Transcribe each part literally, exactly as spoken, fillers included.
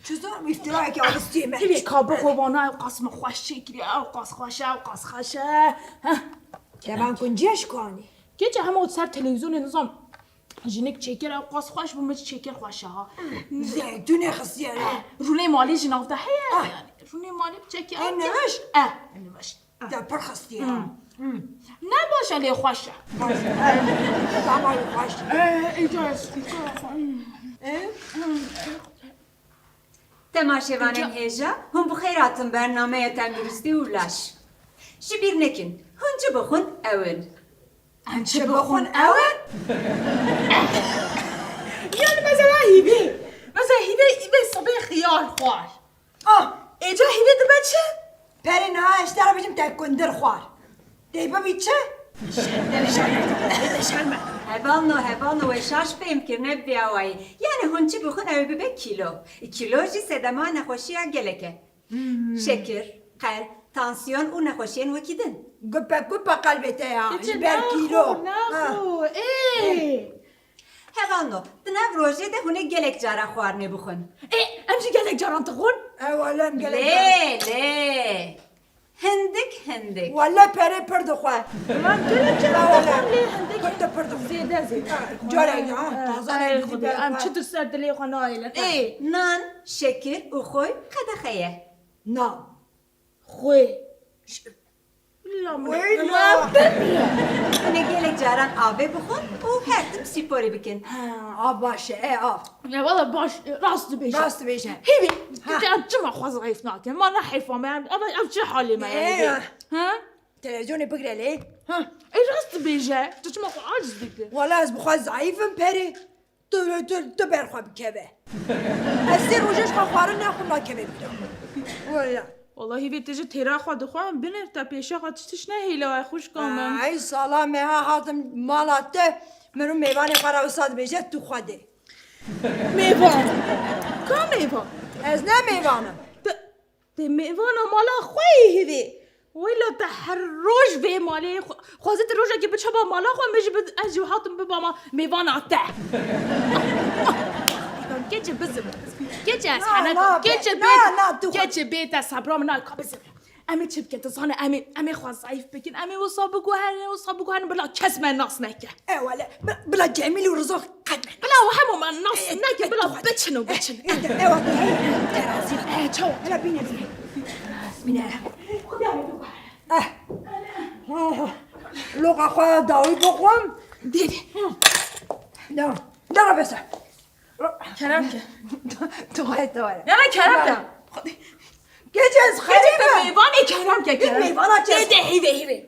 Çi zor îftirayekî alistî me. Hîvê ka bixwe vana ew qas min xweş çêkiriye, ew qas xweş e, ew qas xweş e. Heh. Kevan kunciya şikanî. Keçe hema ser televîzyonê nizam jinik çêkir ew qas xweş bû, min çêkir xweş e ha. Zeytûnê xistiye ya. Rûnê malê ji nav de heye Ah. yani. Rûnê malê çêkir. Ew niviş? Eh, niviş. Te pir xistiye ha. Ne baş e lê xweş e. Baş e. Tamam xweş. Eh, îca ez. Eh? Temaşevanên hêja, hûn bi xêr hatin bernameya tenduristî û laş. Ji bîr nekin, hûn çi bixwin ew in. Em çi bixwin ew in? Yani mesela hîvê. Mesela hîvê, hîvê sibê xiyar xwar. Ah, êca hîvê dibe çi? Perê niha ez ji te re bêjim te kundir xwar. Tê bibî çi? Şerme, şerme, şerme. Hevalno, hevalno, we şaş fêm kir, ne bi vî awayî. Yani hûn çi bixwin ew ê bibe kîlo. Kîlo jî sedema nexweşiya gelek e. Şekir, qelb, tansiyon û nexweşiyên wekî din. Gupe gupe qelbê te ya, ji ber kîlo. Naxo, naxo, ê. Hevalno, di nav rojê de hûn ê gelek cara xwarinê bixwin. Ê, em jî gelek caran dixwin? Ew, em gelek caran. Lê, lê. Hindik, hindik. Wele perê pir dixwe. Lan gelek caran dixwin lê hindik. Pir de pir dixwe. Zêde, zêde. Cara ya, taze Ay, rengî Xwedê, em çi di ser dilê xwe nayêlin. Ê. Nan, şekir û xwê qedexe ye. Na. Xwê. Weyla. Hûn ê gelek caran avê bixwin û her tim spîporê bikin. Ha, av baş e, e, av. Ya valla baş, rast dibêje. Rast dibêje. Hêvî, Ha. tu em çima xwe zayıf nakin? Ma ne heyfa me, em, ev, ev çi halê me yani? Ee. Ha? Televizyonê bigre lê. Ha. Ê, rast dibêje. Tu çima xwe aciz dikî? Wala ez bi xwe zayıf im perê. Tu, tu, tu ber xwe bikeve. Ez sê roje ji xwe xwarin naxwim nakeve bîra. Wala. Wala hîvê tu ji têra xwe dixwe, em binêr te pêşa xwe tişt tişt nehêla, xwişka min. Ay, sala me ha hatim mala te, min û mêvanê xwe re wisa dibêje, tu xwe dê. Mêvan? Ka mêvan? Ez ne mêvan im. Tu, Tê mêvana mala xwe yê hîvê. Weyla te her roj vê malê xwe-, xwezî tu rojekê biçe ba mala xwe, min jî bi-, ez jî hatim bibama mêvana te. Keçê bizim. Keçê ez Na, hene na, keçê na, bê, na, tu xwe keçê bê te sebra min nayê ka bizim. Em ê çi bikin? Tu zanî em ê, em ê xwe zayıf bikin. Em ê wisa biguherînin, wisa biguherînin bila kes me nas neke. E wele, bi-, bila Cemîl û Rizo qet me. Bila hemû me nas neke, bila biçin û biçin. E, e, e, e, terazî. E, çawa? Hele bîne, bîne. Bîne. Eh. Loqa xwe dawî bixwim. Dê, dê. Da. Da, da, bese. Kerem ke. Tu xwe, tu xwe. Ya, kerem ke. Gece ez xerî me. Mêvanê kerem ke, kerem. Mêvana çe. Dê, dê, hîvê, hîvê.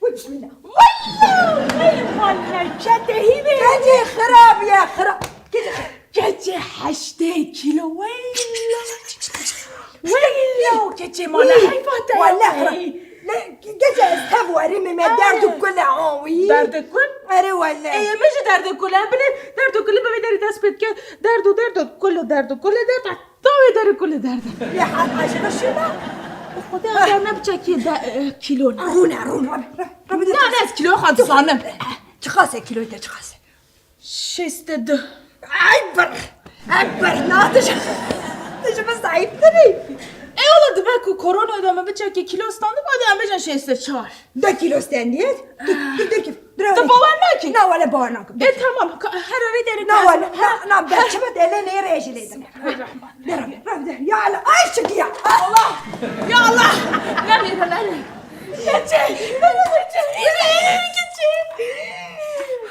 Wî bismillah. Wallah, wallah, kete hîvê. Keçê xirab ye, xirab. Keçê xirab. Keçê heştê kîlo, wallah. Wallah, keçê mala heyfa te. Wallah, xirab. Ne, keçê ez tev werî me, me derd û kul e, ha, wî. Derd û kul? Erê, wallah. Ê, min jî derd û kul e. Binê derd û kulî bi vê derî dest pê dike. Derd û derd û kul û derd û kul e, derd. Tavê derê kulê derde. Lê hal aşiqa şuna. Xwedê eger ne biçekî de, e, kîlo ne. Rûne, rûne, rabe, rabe, rabe. Ya ne, ez kîloya xwe dizanim. Çiqas e kîloyê te, çiqas e? Şêst û du. Ay bir, ay bir, na tu ji, tu ji min zayıftır î. E, wala dibe ku koronayê de min biçekî kîlo standim, hadi em bêjin şêst û çar. Du kîlo stendiye. Dur, dur, dur ki. Dur. Tu bawer nakî? Na, wele bawer nakim. E, tamam. Ka-, her eve derim. Na, wele, na, na, ben çima dele ne rezil edin. Bismillahirrahmanirrahim. Dur, dur, dur. Ya Allah, ay şık ya. Allah. Ya Allah. Ne bir lan. Keçe. Keçe.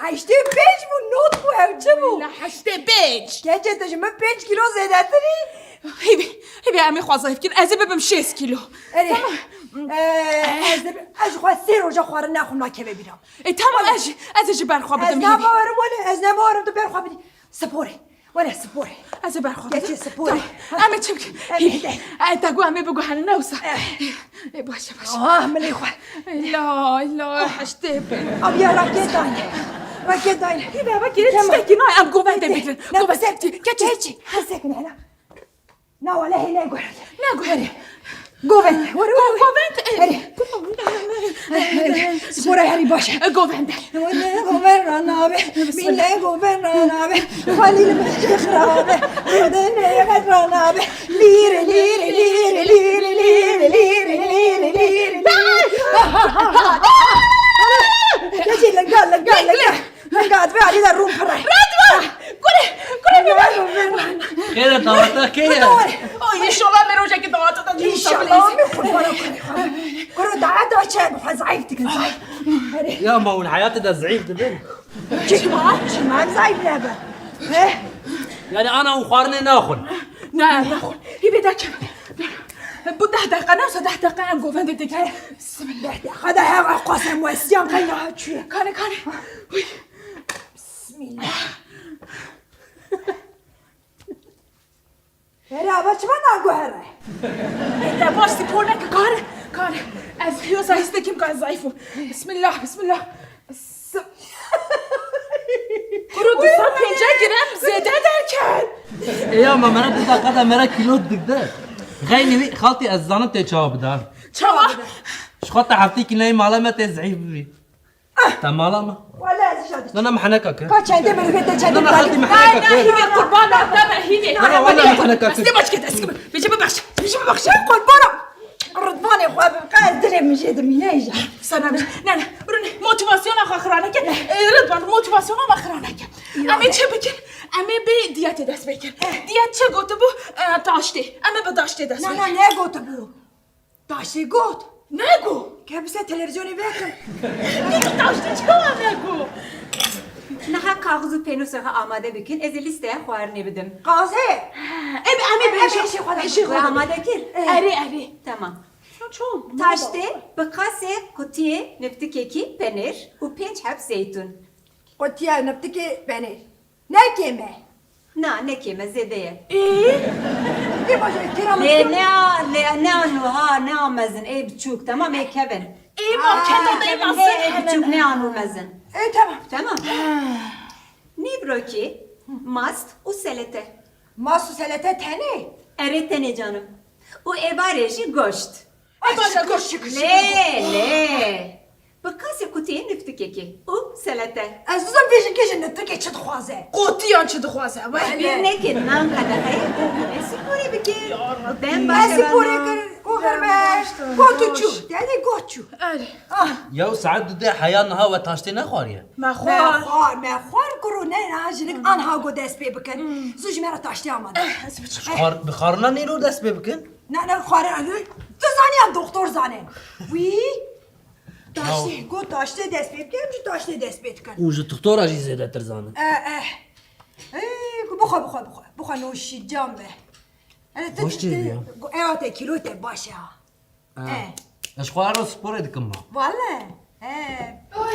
Heştê pênc bu, not bu, ev çi bu? Wele heştê pênc. Keçe, tu ji min pênc kîlo zêdetir î. Hîvê, hîvê em ê xwe zayîf kin. Ez ê bibim şêst kîlo. Erê. Tamam. Ee, ez de, ez ji xwe sê roja xwarin naxwim nakeve bîra. E, tamam, ez jî, ez ê ji ber xwe bidim hîvê. Ez nabawerim wele, ez nabawerim tu ber xwe bidî. Sporê. Wele sporê. Ez ê ber xwe bidim. Geçê sporê. Tamam. Em ê çi bikin? Em ê hîvê. E, te got em ê biguherînin wisa. Eh. E, baş e, baş e. Ah, milê xwe. La, la, heştê pê. Abi ya raket dayne. Raket dayne. Hîvê, raket. Tamam. Tiştekî nayê, em govendê bigrin. Govendê. Keçê. Keçê. Hesekine, hela. Na wele hê neguherî. Neguherî. Govend, were, were, were. Govend, e, Herê. Spora herî baş e. E, govend. Wele govend ra nabe. Bîle govend ra nabe. Xwelî li min xirabe. Rode ne yeket ra nabe. Lîre, lîre, lîre, lîre. Keçî linga, linga, linga. Linga divê alî de rûn pire. Radwa! Kure, kure bî. Kê de daweta kê ye? Oy, inşallah me rojekî daweta de inşallah. Min qurbana kurê xwe. Kuro daweta çi bi xwe zayıf dikin, zayıf. Herê. Ya ma hûn heyatê de zayıf dibin? Çima? Çima zayıf nebe? He? Yani ana hûn xwarinê naxwin? Ne, naxwin. Hîvê de çi? Bu deh deqa ne, deh deqa em govendê dikin. Bismillah. Deh deqa de hev qasem wesiyan qey naha çûye. Kane, kane. Uy. Bismillah. Herê ava çima naguhere? Te baş spor neke, kare, kare. Ez hiyosa hîstekî bikare zayıf o. Bismillah, bismillah. Kuro du sed pênceh gram zêde derket. E ya ma mera du deqa de mera kîlo digde. Xeynî wî xaltî ez zanim tê çawa bida. Çawa? Ji xwe te heftî kî neyê mala me tê zayıf bibî. Te mala me. Wele ez jî. Na na me heneka kir. Ka çendê min te çendê. Na na xaltî me heneka kir. Hîvê qurban te me hîvê. Na na wele me heneka kir. Destê baş ke destê. Bêje bibexşe. Bêje bibexşe. Qurbana. Ridvanê xwe bim. Qe ez dilê min jê dimîne jî. Sana bir. Ne ne. Rune motivasyona xwe xirane ke. E, Ridvan motivasyona me xirane ke. Em ê çi bikin? Em ê bê diyetê dest pê kin. Diyet çi gotibû? E, taştê. Em ê bi taştê dest pê kin. Na na ne gotibû? Taştê got. Nego. Ke bise televîzyonê vekim. Nego taştê çawa nego? Niha kaxiz û pênûsê xwe amade bikin, ez ê lîsteya xwarinê bidim. Kaxizê? Em, em ê Em bêjin. Êşê xwe de Êşê xwe de. Amade kir? Erê, erê. Tamam. Çawa? Taştê bi qasê qutiyê niftikekî penêr û pênc heb zeytûn. Qutiya niftikê penêr. Ne kêm e? Na, ne kêm e, zêde ye. Ê? Ê baş e, têra min Lê kêm. Ne, lê ne anu ha, ne a mezin, ê biçûk, tamam, ê kevin. Ê ma Ha, kevin, ê kevin, ma ê, ê sen biçûk, hemen. Ne anu mezin. Ê, tamam. Tamam. Nîvrokî, mast û selete. Mast û selete tenê? Erê tenê canım. Û êvarê jî goşt. Ay, şükür, şükür, şükür. Lê, lê. Bi qasê qutiyê niftikekê û selete. Ez dizim vê jikê ji niftikê çi dixwaze. Qotiyan çi dixwaze? Weh. Bîr nekin, nan qedexeyê û hûn ê sporê bikin. Ya Rabbi. Dem Ben baş sporê bana. Kir, ku verme. Baş, Got û baş. Çû. Yani got çû. Erê. Ah. Ya saet du de heya niha we taştê nexwariye? Me xwar. Me xwar, me xwar kuro ne, ha, jinik anha got dest pê bikin. Zû ji me re taştê amade. Eh, ez biçim. Xwar, bi xwarina nîro dest pê bikin? Na, na, xwarin anî. Tu zanî ya doktor zane. Wî. Taştê, Ya. Got taştê dest pê bike, em jî taştê dest pê dikin. Û ji doktora jî zêdetir zanin. Eh, eh. Ê, bixwe, bixwe, bixwe. Bixwe noşîcan be. Hele tu Baş çêdî ya. Ewa te kîlo te baş e ha. Eh. Eh. Ez xwe her roj sporê dikim ma. Wale. Eh. Oy.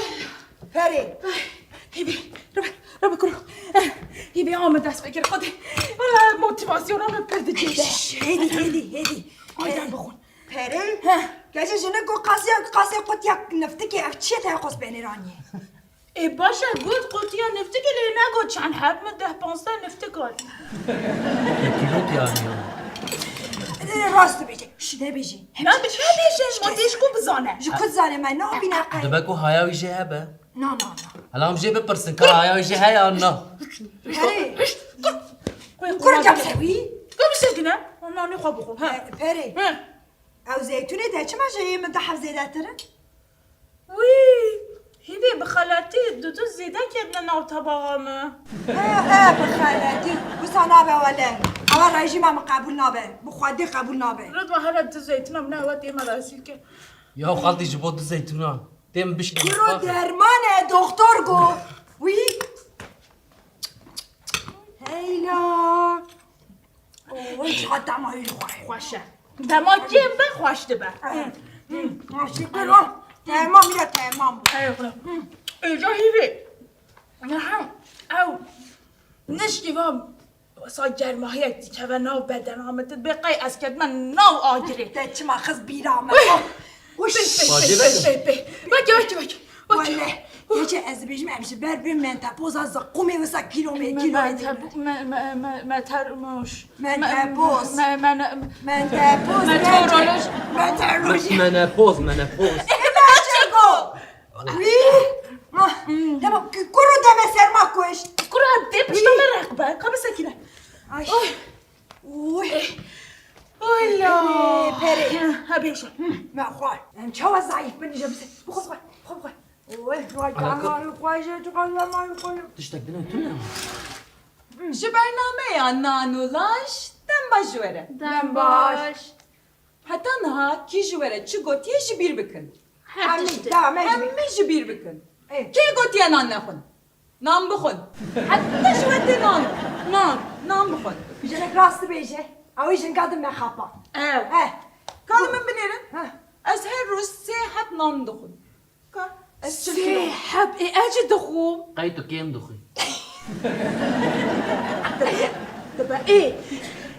Perê. Hîvî, rebe, rebe kuro. Hîvî, ama dest pê kir, Xwedê. Wala motivasyona me pir dicêde. Hêdî, hêdî, hêdî. Ay, dem bixwin. Perê. He. Gece jinik got qasê, qasê qutiya niftikê, ev çi ye te xwest benêraniye? Ê, baş e, got qutiya niftikê lê negot çend heb, min deh panzdeh niftik hat. Kîlo tiyaniya. Ê, rast dibêje. Şi nebêje. Ne bi-, nebêje, ma tê ji ku bizane. Ji ku dizane me, ne bîne qey. Dibe ku haya wî jê hebe. Na, na, na. Hela em jê bipirsin, ka haya wî jê heye an na. Perê. Hişt, hişt, kur. Kur cem se wî. Kur bisekine. Nanê xwe bixwe, he. Perê. He. Ew zeytûnê te çima ji yê min deh heb zêdetir in? Wî, hîvê bi xeletî du du zêde ketine nav tebaxa min. He, he, bi xeletî. Wisa nabe wele. Ewa rejîma min qebûl nabe. Bi xwedê qebûl nabe. Ridva hele du zeytûna min ewa tê me rezîl kir. Ya xaltî ji bo du zeytûna. Têm bişkî Kuro mutfaxê. Derman e, doktor got. Wî. Heyla. Oy, çiqa dema wî xweş. Xweş e. Dema kêm be, xweş dibe. Eh, hmm, şükür o. Temam ya, temam. Ey, xwe. Êca hîvê. Aha, ew. Nişkî va, sa germahiyek dikeve nav bedena min. Tu bê qey ez ketime nav agirê. Te çima xiz bîra me. Uş. Pê, pê, pê, pê, pê, pê. Weke, weke, weke. Weke. Wele. Keçê ez dibêjim em ji ber vê mentepoza ziqûmê wisa kîlo me, kîlo me, ê digrin. Me, me, me, me, metermoş. Mentepoz. Me, me, me, Mentepoz. Meteoroloj. Meteorolojî. Menopoz, menopoz. Ê merçeko. Wî. Dema kuro deme serma kuşt. Kuro dê pişta me req be. Ka bisekine. Ay. Oy. Oy la. Perê. Ha bêje. Me xwar. Em çawa zayıf bin, ji bise. Bixwe, bixwe, bixwe. Oy, vay, demarê xweş e, çiqas demarê xweş e. Tiştek din e, tune. Ji bernameya Nan û Laş dem baş ji we re. Dem baş. Heta niha kî ji we re çi gotiye ji bîr bikin. Her tiştî. Hemî ji bîr bikin. Ê. Kê gotiye nan nexwin? Nan bixwin. Heta ji we tê nan. Nan. Nan bixwin. Jinik rast dibêje. Ew ê jinka din mexapa. Ew. Heh. Ka li min binêrin. Heh. Ez her roj sê heb nan dixwim. Ka ez çil kilo. Sê heb ê ez jî dixwim. Qey tu kêm dixwî? Dibe ê.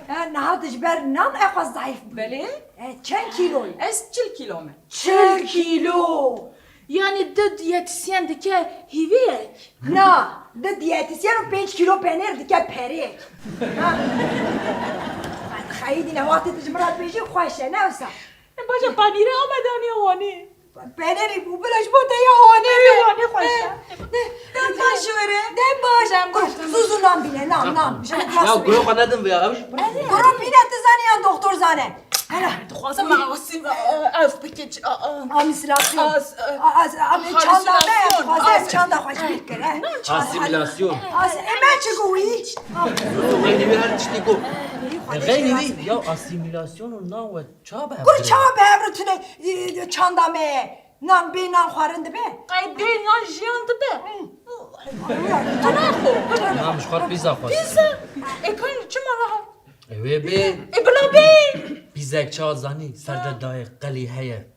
Ha, niha tu ji ber nan ew xwe zayıf bû. Belê. E, çend kîloyî? Ez çil kilo me. Çil kilo. Yani du diyetisyen dike hîviyek. Na, du diyetisyen û pênc kilo penêr dike perêk. Ha. Xeyîdî ne wextê tu ji min re dibêjî xweş e, ne wisa? Baca panîre Amedaniya Wanê. Penêrî bû, bila ji bo te ya Wanê be. Wanê xweş e. Dem baş ji we re. Dem baş. Dem baş, dem baş. Zû zû nan bîne, nan, nan. Ji min Ya klas kuro xwe nedin vêya, ew jî. Kuro bîne, tu zanî yan doktor zane. Hela. Dixwazim me asîm, ev bikin. Amîsilasyon. As, e, as, as, çanda me, halüsinasyon. Dixwazim çanda xwe ji bîr kir, he. Asîmilasyon. As, e, me çi got wî? Xeynî wî her tiştî got. Xeynî wî ya asîmilasyon û nan we çawa bi hev Kur re? Çawa bi hev re tune, e, çanda me nan bê nan xwarin dibe? Qey bê nan jiyan dibe? Tu naxwe. Na, min ji xwe pîza xwest. Pîza? E, kan çima naha? E, wê bê. E, bila bê. Pîzek çawa zanî? Ser de dayê qelî heye.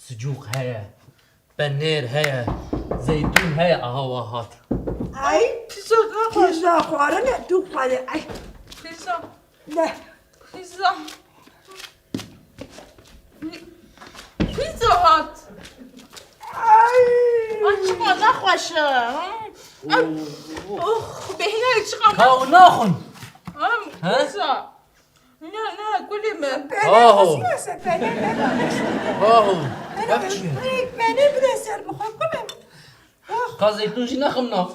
Sicûq heye. Penêr heye. Zeytûn heye. Aha, wa hat. Ay, pîza naxwe. Pîza xwarin e, tu xwedê. Ay. Pîza. Ne? Pîza. Pîza hat. Ay. Ay, çima nexweş e. Oh, bêhna çiqa. Ka û naxwin. Em, he? Pîza. Ne, ne, gulê me. Aho. Aho. Bak çi. Bêhna bide ser bixwe, gulê me. Ka zeytûn jî nexim nav.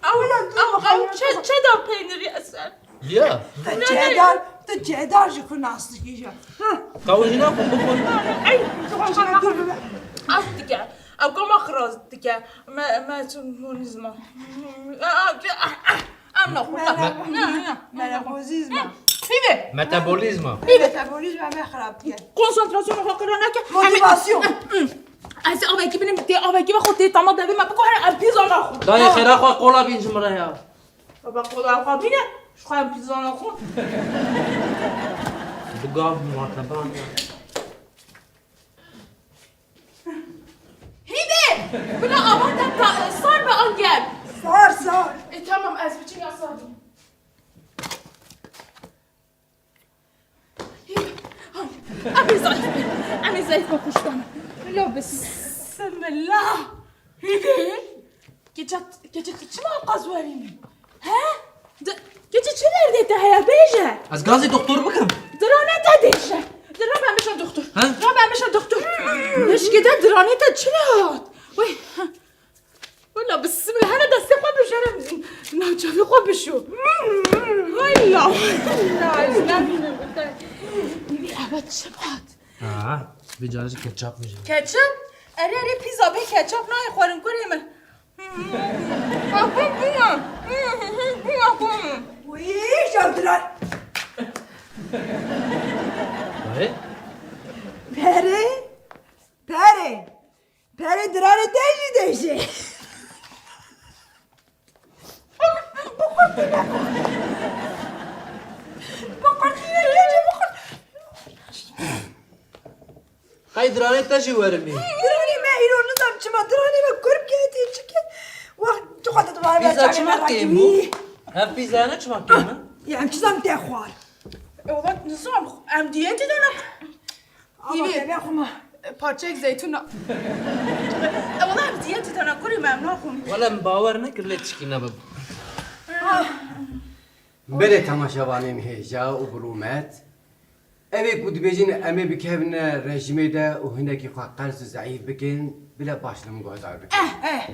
Ew, ew, ew çe, çe da peynirî eser. Ya. Tu çedar, tu çedar ji xwe nas dikî ya. Ka wî jî nexim, bixwin. Ey, tu xwe naxim. Ew dike. Ew koma xiras dike. Me, me, çi, monîzma. Em naxwe. Metabolîzma. Hîvê. Metabolîzma. Hîvê. Metabolîzma me xirab dike. Konsantrasyona xwe qira neke. Motivasyon. Ez avekî binim, tê avekî ve xwe tê tama devê me biko, her em pîza naxwe. Dayê xêra xwe qola bîn ji min re ya. Baba qola xwe bîne, ji xwe em pîza naxwe. Bi gav muhateba ya. Hîvê! Bila ava te ta-, sar be an germ. Sar, sar. E, tamam, ez biçim ya sar bûm. Em ê zayıf bin. Em ê zayıf bin, xweş bin. Lo, bismillah. Keçe, keçe, tu çima qaz werî? He? De, keçe çi derdê te heye, bêje? Ez gazê doktor bikim. Dirane te dêje. Dira ben mişe doktor. He? Dira ben mişe doktor. Eşkê te dirane te çi hat? Wey. Wela bismillah, hele destê xwe bijere, navçavê xwe bişo. Wela, wela, ez nebînim. Eva çi hat? Ha, vê carê jî ketçap mijî. Ketçap? Erê, erê, pîza bê ketçap nayê xwarin kurê min. Wî, jawdiran. Wê? Perê, perê. Perê diranê te jî dêje. Bi qurtî ne. Bi qurtî ne, yê jî bi qurt. Qey diranê te jî werimî. Diranê me îro nizam çima, diranê me kurm ketî çike. Wext tu xwe didwar be. Pîza çima kêm bû? Ev pîza ne çima kêm e? Ya em çi zam te xwar. E, wext nizam, em diyetê de ne. Ama Hîvê. Te be xuma. Parçeyek zeytûn a. E, wala em Diyetê te ne kurê me, em naxwin. Wele min bawer nekir lê tişkî nebibû. Belê temaşevanên hêja û bi rûmet. Ev ê ku dibêjin em ê bikevine rejîmê de û hinekî xwe qels û zeîf bikin, bile baş li min guhdar bikin. Eh, eh.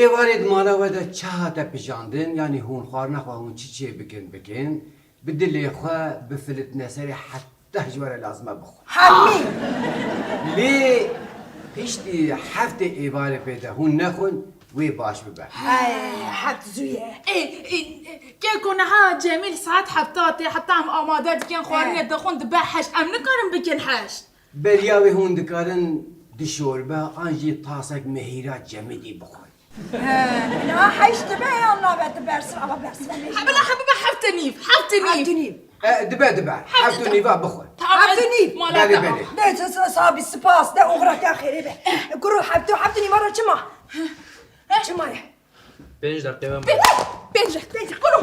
Êvarê di mala we de çi hate pijandin, yanî hûn xwarina xwe hûn çi çê bikin bikin, bi dilê xwe bifilitine serê heta ji we re lazim e bixwin. Hemî! Lê piştî heftê êvarê pê de hûn nexwin, wê baş bibe. Hey, heft zû ye. Ê, ê, ê, keko niha Cemîl saet heft tê, heta em amade dikin, xwarinê dixwin, dibe heşt. Em nikarin bikin heşt. Beriya wê hûn dikarin di şorbe an jî tasek mehîra cemidî bixwin. He, niha heşt dibe yan nabe tu bersiv, ama bersiv e mecbur. Hebila hebibe heft û nîv, heft û nîv. Heft û nîv. E, dibe, dibe. Heft û nîva bixwe. Tamam, heft û nîv. Belê, belê. Ne, sa-, sa-, sabî, spas, de oxira te xêrê be. Kuro heft û, heft û nîva re çima? Çima ye? Pênc deqe ve. Pênc deqe. Kuro.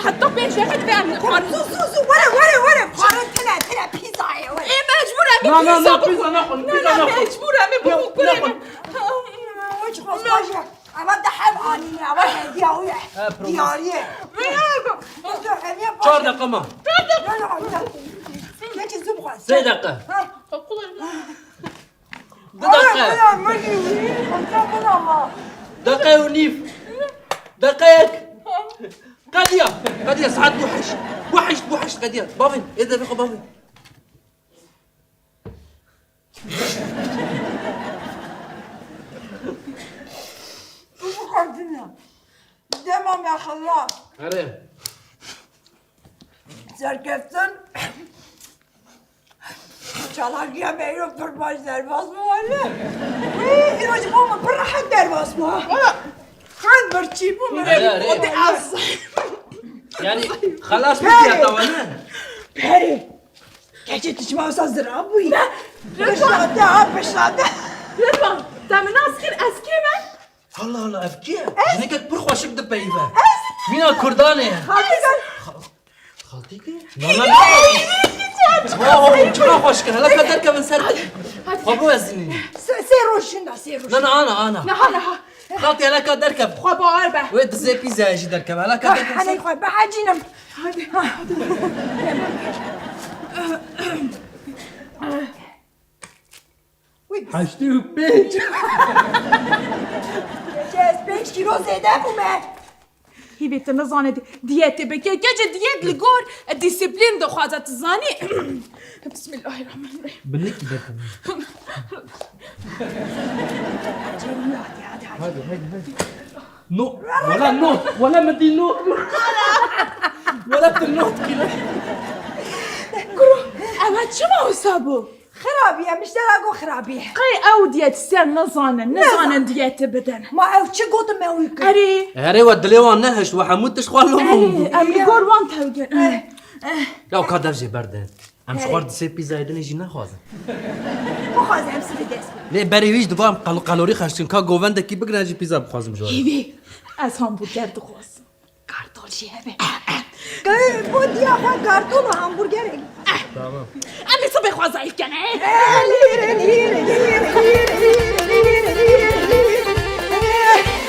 Heta pênc deqe dibe em dixwarin. Zu, zu, zu, were, were, were. Xwarin tine, tine, pîza ye, were. Ê, mecbur em ê pîza bixwin. Na, na, na, pîza naxwin, pîza naxwin. Mecbur em ê bixwin, kurê min. Naxwin. Hiç xweş baş e. Ama da hev anîne, ama hediya wî ye. He, promos. Diyarî ye. Çar deqe ma. Çar deqe. Keçi zû bixwe. Sê deqe. Ha. Du deqe. Ala, ala, mecî, ala, ala. Deqe û nîv. Deqeyek. Qediya. Qediya, saet bû heşt. Bû heşt, bû heşt qediya. Bavên, ê devê xwe bavên. Bu kadın ya. Dema me xela. Erê. Serkeftin. Çalakiya me îro pir baş derbas bû wele. Wî, îro ji bo min pir rehet derbas bû. Wala. Xet birçî bû min. Erê, erê. Yanî xelas bû fiyata we ne? Perê. Keçê tu çima wisa zira bûyî? Ne. Pişta te ha, pişta te. Rêdwan, te min nas kir, ez kê me? Allah Allah, ev kê ye? Jinekek pir xweşik dipeyive. Mîna Kurdan e. Xaltî kî? Xaltî kî? Na, na, na. Wow, çiqa xweşik e. Hela ka derkevin ser. Hadi. Xwe biwezinî. Sê, sê roj şinda, sê roj. Na, na, ana, ana. Niha, niha. Xaltî, hela ka derkev. Xwe bawer be. Wê dizê pîzaya jî derkev. Hela ka derkev. Henê xwe bihecînim. Hadi. Heştê û pênc. Keçê ez pênc kîlo zêde bûme. Hîvê tu nizane di-, diyetê bike. Keçê diyet li gor disiplîn dixwaze, tu zanî. Bismillahirrahmanirrahim. Bilikî derkeve. Hadi, hadi, hadi. No, wala not, wala min dî not. Wala tu not kî. Kuro, ev çima wisa bû? Xirabî ye, miştera got xirabî ye. Qey ew diyetisyen nizanin, nizanin diyetê bidin. Ma ew çi gotin me wî kir? Erê. Erê we dilê wan nehişt, we hemû tişt xwe lom bû. Erê, em li gor wan tewgin. Eh. Eh. Ya ka dev jê berde. Em ji xwe re di sê pîzayê dinê jî nexwazin. Bixwazin em sibê dest pê. Lê berê wî jî diva em qal-, kalorî xerc dikin. Ka govendekî bigrin ez jî pîza bixwazim ji we re. Hêvî, ez hamburger dixwazim. Kartol jî hebe. Bo diya xwe kartol û hamburgerê. Tamam. Em ê sibê xwe zayîf ken, he?